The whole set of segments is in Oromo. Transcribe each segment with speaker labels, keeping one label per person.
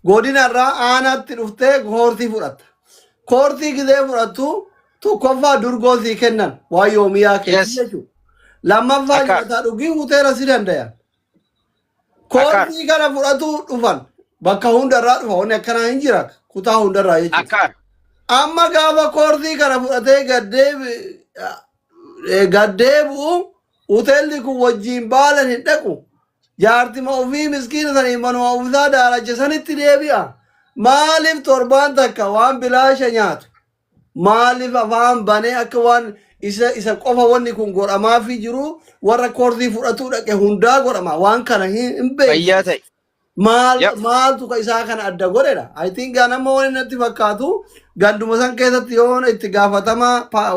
Speaker 1: Godina irraa aanaatti dhuftee koorsii fudhatta. Koorsii gizee fudhattu tokkoffaa durgoo sii kennan waan yoomiyaa keetii jechuudha. Lammaffaa nyaataa dhugii hoteela si dandayan. Koorsii kana fudhatuu dhufan bakka hundarraa dhufa, wanni akkanaa hin jira kutaa hundarraa jechuudha. Amma gaafa koorsii kana fudhatee gaddeebi'u hoteelli kun wajjiin baalan hin dhaqu. Jaartima ofii miskiina sanii manuma ofisaa daalacha sanitti deebi'a. Maaliif torbaan takka waan bilaasha nyaatu? Maaliif afaan banee akka waan isa qofa wanni kun godhamaafii jiru, warra koorsii fudhatuu dhaqe hundaa godhama, waan kana hin beeku.
Speaker 2: Fayyaa ta'e.
Speaker 1: Maal maaltu ka isaa kana adda godhedha? I think nama wani natti fakkaatu ganduma san keessatti yoo itti gaafatama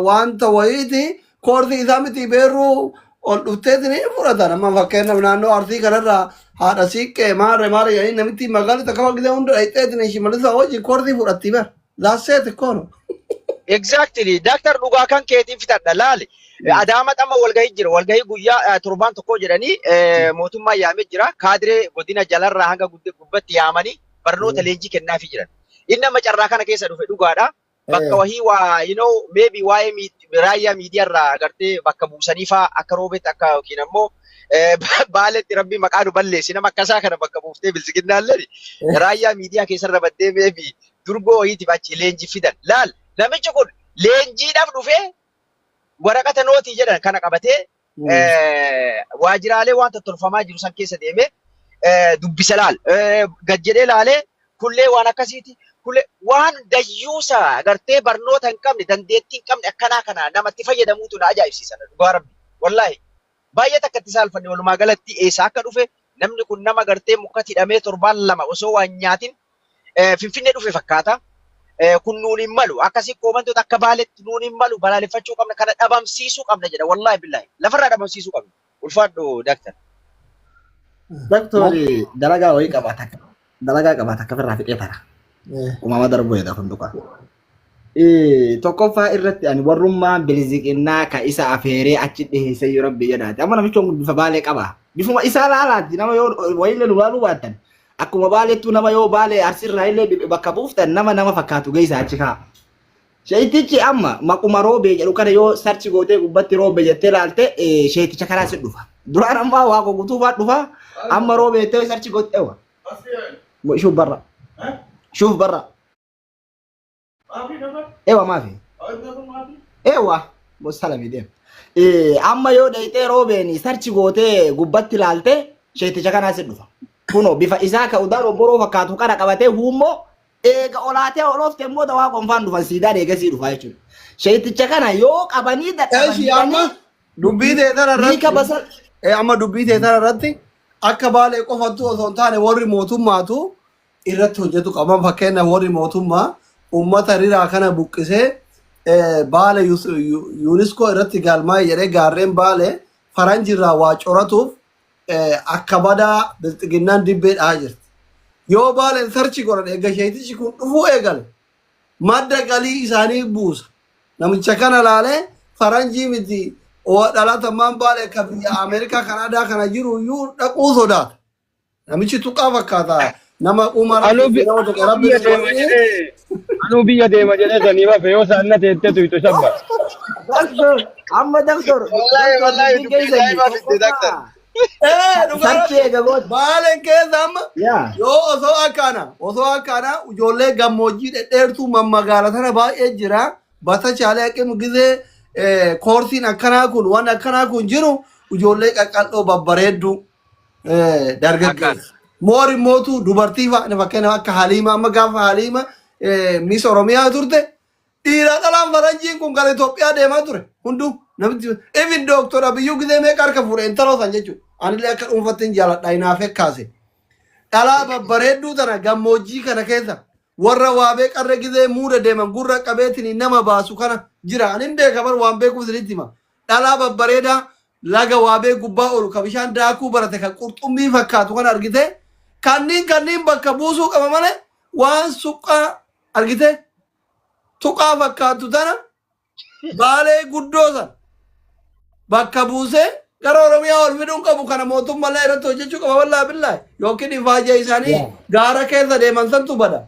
Speaker 1: wanta wayiiti, koorsii isaa miti beerruu ol dhufteetiin hin fudhatan. Amma fakkeenyaaf naannoo Arsii kanarraa haadha siiqqee maarre maarre jedhanii namitti magaalli takka gisee hunda dhayxeetiin Shimalisa wajjin koorsii fudhatti bara. Laasseeti kono.
Speaker 2: Exactly. Doctor, dhugaa kan keetiin fitadha. Laali. Adaama xamma walgahii jira. Walgahii guyyaa torbaan tokko jedhanii mootummaa yaamee jira. Kaadiree godina jalarraa hanga gubbatti yaamanii barnoota leenjii kennaafii jiran. Inni amma carraa kana keessa dhufe dhugaadha. Bakka wahii waa maybe waa'ee raayyaa miidiyaa irraa agartee bakka buusanii faa akka Roobetti akka yookiin ammoo Baaletti, Rabbi maqaa nu balleessi, nama akkasaa kana bakka buuftee bilisiginnaallee raayyaa miidiyaa keessarra baddee maybe durgoo wayiitiif achi leenjii fidan. Laal, namichi kun leenjiidhaaf dhufee waraqata nootii jedhan kana qabatee waajjiraalee waan tottolfamaa jiru san keessa deemee dubbisa laal. Gad jedhee laalee kullee waan akkasiiti. Kullee waan dayyuusa agartee barnoota hin qabne, dandeettii hin qabne akkanaa kana namatti fayyadamuutu na ajaa'ibsiisa, dhugaa Rabbi. Wallaahi baay'ee takka itti saalfanne. Walumaa galatti eessa akka dhufe namni kun, nama gartee mukatti hidhamee torbaan 2 osoo waan nyaatin Finfinnee dhufe fakkaata. Kun nuun hin malu. Akkasii koomantoota akka Baaletti nuun hin malu, balaaleffachuu qabna, kana dhabamsiisuu qabna jedha. Wallaahi billaahi lafarraa dhabamsiisuu qabna. Ulfaadhu, Daaktar.
Speaker 3: Daktoori dalagaa wayii qabaata. Dalagaa qabaata akka ofirraa fixee tara. Uumama darbu jedha kunduqa. Tokkoffaa irratti ani warrummaan biliziqinnaa ka isa afeeree achi dhiheessee yoo Rabbi jedhaati. Amma namichi kun bifa Baalee qaba. Bifuma isaa laalaati, nama yoo wayiillee nu laaluu baattan. Akkuma Baaleettuu nama yoo Baalee Arsirraa illee bakka buuftan nama nama fakkaatu geessa achi kaa. Sheetichi amma maquma Roobee jedhu kana yoo search gootee gubbatti Roobee jettee laalte, sheeticha karaa si dhufa. Duraan ammaa Waaqa Guutuu fa'aa dhufa. Amma Roobee jettee search goote ewa. شوف برا، شوف برا. ايوه ما في، ايوه musalami deem. Amma yoo dhayxee Roobeen search gootee gubbatti ilaalte, sheeticha kanaa si dhufa. Kunoo bifa isaa ka udaan obboroo fakkaatu kana qabatee huummoo eega olaatee oloofte immoo dawaa qonfaan dhufan, siidaan eegasii dhufa jechuudha. Sheeticha kana yoo qabanii dadhaban
Speaker 1: Eeshi, amma dubbii ta'e tana irratti
Speaker 3: hiika basa
Speaker 1: amma dubbii ta'e tana irratti akka Baalee qofattu osoo hin taane warri mootummaatu irratti hojjetu qaban. Fakkeenyaaf warri mootummaa uummata riraa kana buqqisee Baale UNESCO irratti galmaa'e jedhee gaarreen Baale faranjirraa waa coratuuf akka badaa bilxiginnaan dibbee dhahaa jirti. Yoo Baaleen search godhan, eegga sheetichi kun dhufuu eegale, madda galii isaanii buusa. Namicha kana laalee faranjii miti dhalatamaan Baale akka biyya Ameerikaa, Kanaadaa kana jiru iyyuu dhaquu sodaata. Namichi tuqaa fakkaata. Nama uumaa
Speaker 4: Anuu
Speaker 1: Rabbi nama tokko
Speaker 4: anuu
Speaker 1: Rabbi
Speaker 4: biyya
Speaker 1: nu
Speaker 4: deema
Speaker 1: godhee
Speaker 4: jedhee, anuu biyya deema jedhee sanii bafe yoo isaan na teettee tuytu shabba.
Speaker 3: Daktor, amma daktor
Speaker 2: Wallaahi
Speaker 3: daktor
Speaker 2: wallaahi
Speaker 3: dubbiin
Speaker 2: dubbii
Speaker 3: keessanii
Speaker 2: ajaa'ibaa fidde, Daktar.
Speaker 3: tokkoffaa
Speaker 1: Dhugaa
Speaker 3: search
Speaker 1: Rabbi
Speaker 3: eega goote.
Speaker 1: Baaleen keessa amma
Speaker 3: Yaa.
Speaker 1: yoo osoo akkana ijoollee gammoojjii dhedheertuu mammagaala tana baay'ee jira. Batachaalee aqimu gizee koorsiin akkanaa kun, waan akkanaa kun jiru, ijoollee qaqal'oo babbareedduu dargaggeessa. Moor immootu dubartii fa'a, fakkeenyaaf akka Haliima, amma gaafa Haliima Miss Oromiyaa turte, dhiiraa dhalaan faranjiin kun gara Itoophiyaa deemaa ture hunduu. Namichi even Dooktor Abiyyuu gizee meeqa harka fuudhe intaloo san jechuudha. Anillee akka dhuunfatti hin jaaladha, hinaafee kaase. Dhalaa babbareedduu tana gammoojjii kana keessa warra waabee qarree gizee muuda deeman gurra qabeetiin nama baasu kana jira. Ani hin beeka bar, waan beekuuf isinitti hima. Dhalaa babbareedaa laga Waabee gubbaa oolu ka bishaan daakuu barate kan qurxummii fakkaatu kana argite, kanneen bakka buusuu qaba malee waan suqqaa argite tuqaa fakkaatu tana Baalee guddoo san bakka buusee. Gara Oromiyaa ol fiduun qabu kana mootummaa irratti hojjechuu qaba wallaahi billaahi. Yookiin ifaajee isaanii gaara keessa deeman santu bada.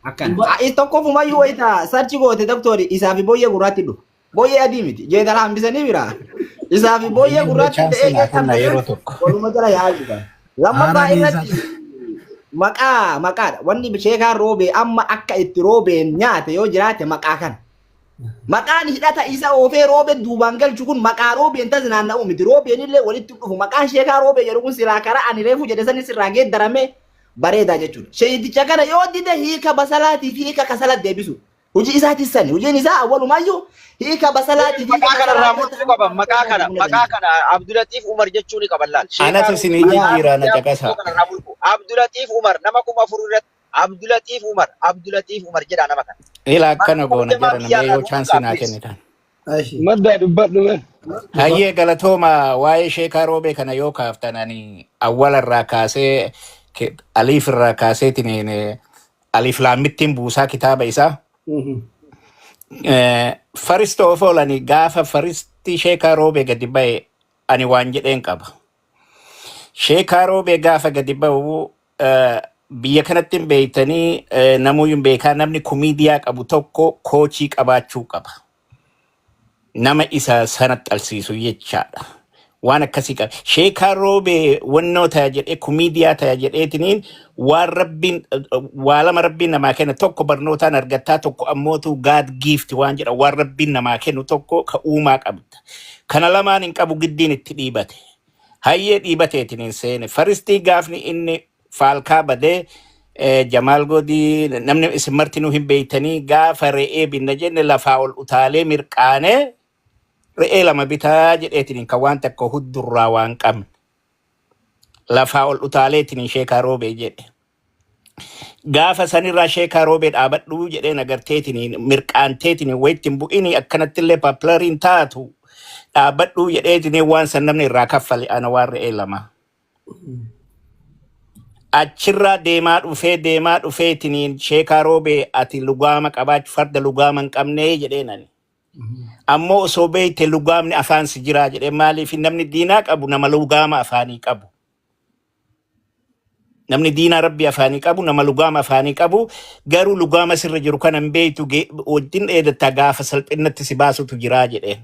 Speaker 3: Akkana. Tokkofumayyuu wayita search goote doktori isaa fi booyyee gurraatti dhufa. Booyyee adii miti. Jeedala hambisanii bira. Isaa fi booyyee gurraatti
Speaker 5: Chance
Speaker 3: ta'ee
Speaker 5: naa kenna yeroo tokko.
Speaker 3: waluma jala yaa'aa jira. Lammaffaa
Speaker 5: Haara
Speaker 3: irratti maqaa maqaadha. Wanni sheekaan roobee amma akka itti roobeen nyaate yoo jiraate maqaa kana. Maqaan hidhata isa oofee roobee duubaan galchu kun maqaa roobeen tas naanna'u miti. Roobeen illee walitti dhufu. Maqaan sheekaa roobee jedhu kun silaa karaa ani reefu jedhe sanis sirraa geeddaramee bareedaa jechuudha. Sheeyiticha kana yoo dide hiika basalaatiif hiika kasala deebisu. Hojii isaatis sani. Hojiin isaa awwalumayyuu hiika basalaatiif hiika
Speaker 2: Maqaa kana irraa
Speaker 3: kasalaatti
Speaker 2: mulquu qaban. Maqaa kana Abdulatiif Umar jechuu ni qaban laal.
Speaker 5: Anatu isinii jijjiiraa na caqasa.
Speaker 2: Kana irraa mulqu. Abdulatiif Umar nama 4000 irratti Abdulatiif Umar, Abdulatiif Umar jedha nama kana.
Speaker 5: Ila akkana goona jara namee yoo chance naa kennitan.
Speaker 4: Madda dubbadhu mee.
Speaker 5: Hayyee, galatooma. Waa'ee sheekaa roobee kana yoo kaaftan ani awwala irraa kaasee aliif irraa kaaseetiin aliif laammittiin buusaa kitaaba isaa. First of all, ani gaafa first sheekaa roobee gadi ba'e ani waan jedheen qaba. Sheekaa roobee gaafa gadi ba'u biyya kanatti hin beektanii, namuyyuu hin beekaa, namni komiidiyaa qabu tokko coach qabaachuu qaba. Nama isa sana xalsiisu jechaadha. Waan akkasii qaba. Sheekaa roobee wannoo ta'a jedhee komiidiyaa ta'a jedheetiniin waan rabbiin waa lama rabbiin namaa kenna, tokko barnootaan argattaa, tokko ammootu God gift waan jedha, waan rabbiin namaa kennu tokko ka uumaa qabda. Kana lamaan hin qabu, giddiin itti dhiibate. Hayyee, dhiibateetiin seene. First gaafni inni faalkaa badee Jamaal Godii namni isin martinuu hin beeytanii, gaafa re'ee binna jenne lafaa ol utaalee mirqaanee re'ee lama bitaa jedheetiin kan waan takka huddurraa waan qabne lafaa ol utaaleetiin sheekaa roobee jedhe. Gaafa sanirraa sheekaa roobee dhaabadhuu jedheen agarteetiin mirqaanteetiin wayitti hin bu'ini, akkanattillee populariin taatu, dhaabadhuu jedheetiin waan san namni irraa kaffale ana waan re'ee lama. Achirraa deemaa dhufee deemaa dhufeetiniin sheekaa roobee ati lugaama qabaachuu farda lugaama hin qabnee jedheen ani. Ammoo osoo beeyte lugaamni afaan si jiraa jedhee, maaliif namni diinaa qabu nama lugaama afaanii qabu. Namni diinaa rabbi afaanii qabu nama lugaama afaanii qabu, garuu lugaama sirra jiru kana hin beeytu, wajjin dheedattaa gaafa salphinnatti si baasutu jiraa jedheen.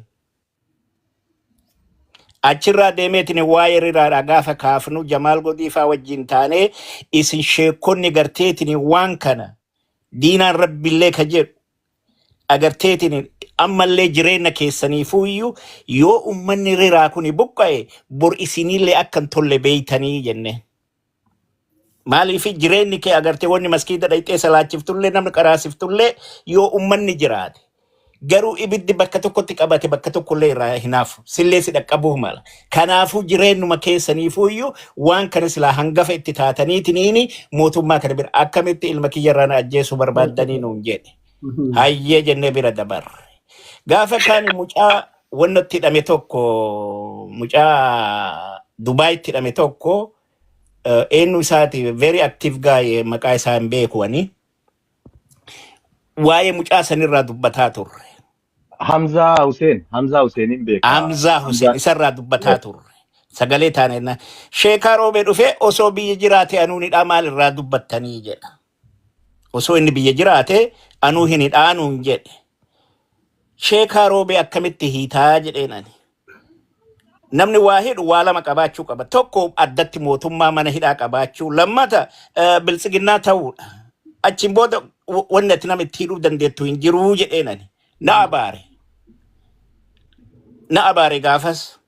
Speaker 5: Achirraa deemeetiin waa'ee riraadhaa gaafa kaafnu Jamaal Godiifaa wajjin taanee isin sheekonni garteetiin waan kana diinaan rabbiillee ka jedhu agarteetiin ammallee jireenya keessaniifuyyuu yoo ummanni riraa kuni buqqa'e bor isinillee akka hin tolle beeytanii jenne. Maaliif jireenyi kee agartee wanni maskiida dhayxee salaachiftullee namni qaraasiftullee yoo ummanni jiraate. Garuu ibiddi bakka tokkotti qabate bakka tokkollee irraa hin hafu. Sillee si dhaqqabuu mala. Kanaafuu jireenyuma keessaniifuyyuu waan kana silaa hangafa itti taataniitiniini mootummaa kana bira akkamitti ilma kiyyarraa na ajjeesuu barbaaddanii nuun jedhe. Hayyee jennee bira dabarre. Gaafa kaan mucaa wannatti hidhame tokko, mucaa Dubaayitti hidhame tokko, eenyu isaati, very active guy, maqaa isaa hin beeku ani. Waa'ee mucaa sanirraa dubbataa turre.
Speaker 6: Hamzaa Hussein, Hamzaa Husseinin beeka.
Speaker 5: Hamzaa Hussein isarraa dubbataa turre. Sagalee taane sheekaa roobee dhufee osoo biyya jiraate anuun hidhaa maal irraa dubbattanii jedha. Osoo inni biyya jiraate anuu hin hidhaanuun jedhe. Sheekaa roobee akkamitti hiitaa jedheen ani. Namni waa hidhu waa lama qabaachuu qaba. Tokko addatti mootummaa mana hidhaa qabaachuu. Lammata biltsiginnaa ta'uudha. Achiin booda wanni ati nama itti hidhuu dandeettu hin jiruu jedheen ani. Na abaare. Na abaare gaafas.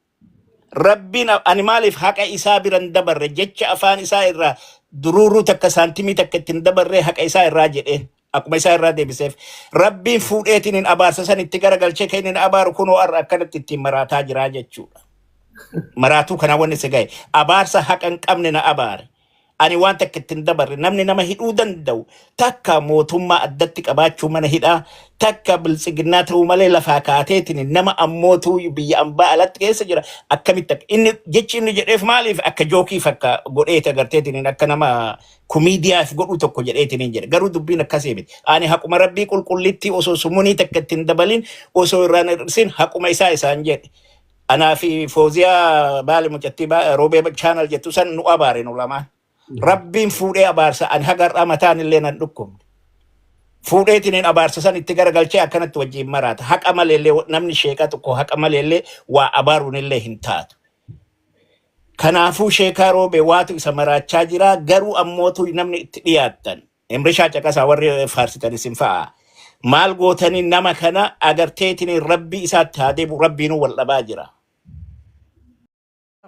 Speaker 5: Rabbiin ani maaliif haqa isaa biran dabarre jecha afaan isaa irraa duruuruu takka saantimii takka ittiin dabarree haqa isaa irraa jedheen. Akkuma isaa irraa deebiseef. Rabbiin fuudheetiin hin abaarsa san itti garagalchee kan inni hin abaaru kunoo har'a akkanatti ittiin maraataa jiraa jechuudha. Maraatuu kana wanni si gahe. Abaarsa haqa hin qabne na abaare. Ani waan takka ittiin dabarre, namni nama hidhuu danda'u takka mootummaa addatti qabaachuu mana hidhaa, takka biltsiginnaa ta'uu malee lafaa kaateetiin nama ammootuu biyya ambaa alatti keessa jira akkamitti akka inni jechi inni jedheef maaliif akka joke fakka godheeti agarteetiin akka nama kumiidiyaaf godhu tokko jedheetiin hin jedhe, garuu dubbiin akkasii miti. Ani haquma rabbii qulqullittii osoo sumunii takka ittiin dabalin, osoo irraan hir'isin haquma isaa isaan jedhe. Anaa fi Fooziyaa Baale mucattii Roobee channel jettu san nu abaare nu lamaan. Rabbiin fuudhee abaarsa ani haga har'aa mataan illee nan dhukkubne. Fuudheetiin abaarsa san itti garagalchee akkanatti wajjin maraata. Haqa maleellee namni sheeqa tokko haqa maleellee waa abaaruun illee hin taatu. Kanaafuu sheekaa Roobee waatu isa maraachaa jira, garuu ammootu namni itti dhiyaattan. Imrishaa caqasaa, warri faarsitan isin fa'a. Maal gootanii nama kana agarteetiin rabbii isaatti haa deebi'u, rabbiinuu wal dhabaa jira.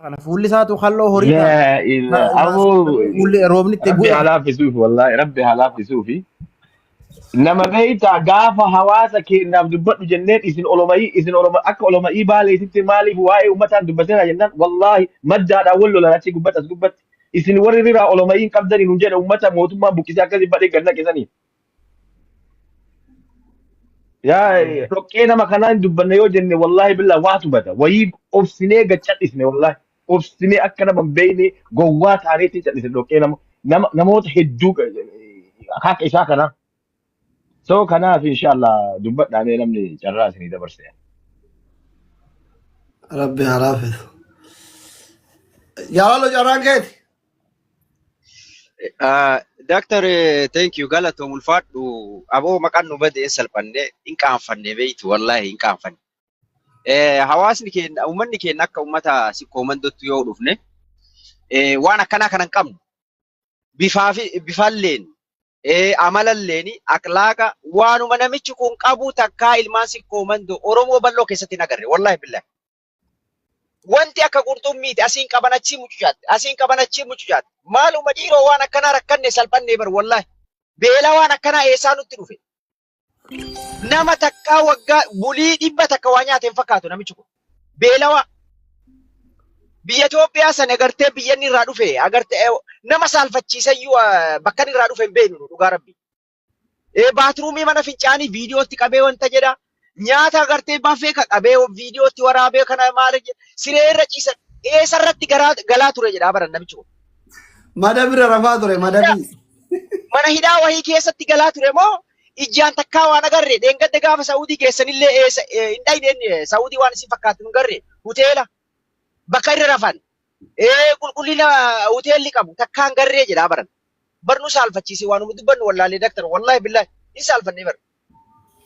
Speaker 3: Kana fuulli isaatu halloo horii ta'a.
Speaker 6: Yaa ilaa aboo.
Speaker 3: Fuulli roobni itti
Speaker 6: Rabbi
Speaker 3: bu'e.
Speaker 6: haa laaffisuuf, wallaahi Rabbi haa laaffisuufi. Nama beeytaa, gaafa hawaasa keenyaaf dubbadhu jenneen, isin oloma'ii, isin oloma akka oloma'ii baaleetitti maaliif waa'ee uummataan dubbateera jennaan, wallaahi maddaadhaan wal lolan achi gubbatti as gubbatti. Isin warri riraa oloma'ii hin qabdanii nuun jedhe, uummata mootummaan buqqisee akkasii badhee gad naqisanii. Yaa dhoqqee nama kanaa hin dubbanne yoo jenne, wallaahi billaa waatu bada. Wayii obsinee gad cadhisne, wallaahi. Obsinee akka nama hin beekne gowwaa taaneetti cadhisne dhoqqee nama namoota hedduu akka isaa kanaa. So kanaaf inshallah dubbadhaa mee, namni carraa isinii dabarse.
Speaker 1: Rabbi haa laafisu. Jaalalo, carraan keeti.
Speaker 2: Doctor, thank you, galatoom, ulfaadhu. Aboo, maqaan nu bade hin salphanne, hin qaanfanne beeytu, wallaahi hin qaanfanne. Hawaasni keenya, uummanni keenya akka uummata Sikkoo Mandottu yoo dhufne, waan akkanaa kana hin qabnu. Bifaa fi bifalleen, amalalleen, akhlaaqa waanuma namichi kun qabu takkaa ilmaan Sikkoo Mandoo Oromoo bal'oo keessatti hin agarre, wallaahi billahi. Wanti akka qurxummiiti, asiin qaban achii mucucaatti, asiin qaban achii mucucaatti. Maaluma dhiiroo, waan akkanaa rakkanne, salphanne bar, wallaahi. Beela waan akkanaa eessaa nutti dhufe? Nama takkaa waggaa bulii 100 waa nyaate hin fakkaatu namichi kun. Beelawaa. Biyya Itoophiyaa sana agartee, biyya inni irraa dhufe agartee, nama saalfachiisayyuu, bakka inni irraa dhufe hin beeknu nu, dhugaa rabbi. Bathroomii mana fincaanii viidiyootti qabee wanta jedha. Nyaata agartee buffet ka qabee viidiyootti waraabee kana maal jedha. Siree irra ciisan eessarratti galaa ture jedha baran namichi kun.
Speaker 1: Mada bira rafaa ture madabii.
Speaker 2: Mana hidhaa wahii keessatti galaa ture moo, ijaan takkaa waan agarre, dheengadda gaafa Saa'udii geessanillee eessa hin dhayne, Saa'udii waan isin fakkaatu hin garre, hoteela bakka irra rafan qulqullina hoteelli qabu takkaa hin garree jedha baran. Barnu saalfachiise, waanuma dubbannu wallaalee daktar, wallaahi billaahi hin saalfanne bar.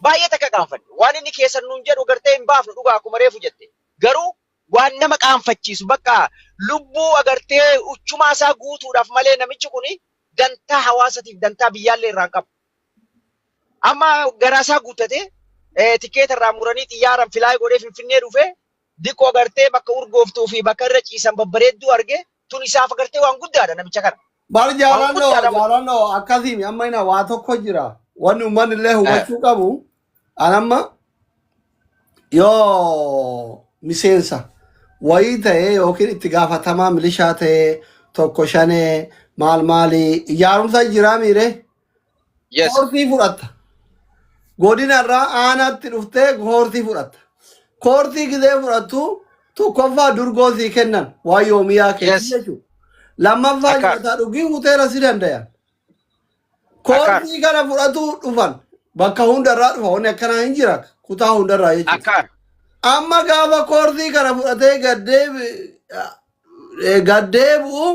Speaker 2: Baay'ee takka qaanfanne, waan inni keessan nuun jedhu gartee hin baafnu, dhugaa akkuma reefu jette, garuu waan nama qaanfachiisu, bakka lubbuu agartee uchumaa isaa guutuudhaaf malee namichi kuni dantaa hawaasatiif dantaa biyyaallee irraa hin qabu. Amma garaasaa guuttatee, tikeeta irraa muranii xiyyaaraan fly godhee Finfinnee dhufee, diqqoo agartee bakka urgooftuu fi bakka irra ciisan babbareedduu arge, tun isaaf agartee waan guddaadha namicha kana.
Speaker 1: Bar
Speaker 2: Waan
Speaker 1: jaalannoo
Speaker 2: guddaadha.
Speaker 1: Jaalannoo, akkasiimi, amma ina waa tokko jira. Wanni uummanni illee hubachuu qabu. Anamma yoo miseensa wayii ta'ee yookiin itti gaafatamaa milishaa ta'ee tokko shanee maal maalii ijaarumsa jiraa miire koorsii fudhatta. Godina irraa aanaatti dhuftee koorsii fudhatta. Koorsii gizee fudhattu, tokkoffaa durgoo sii kennan, waan yoomiyaa keetii jechuudha. Lammaffaa nyaataa dhugii hoteela si dandayan. Koorsii kana fudhatu dhufan bakka hundarraa dhufa, wanni akkanaa hin jira kutaa hundarraa jechuudha. Amma gaafa koorsii kana fudhatee gaddeebi'u.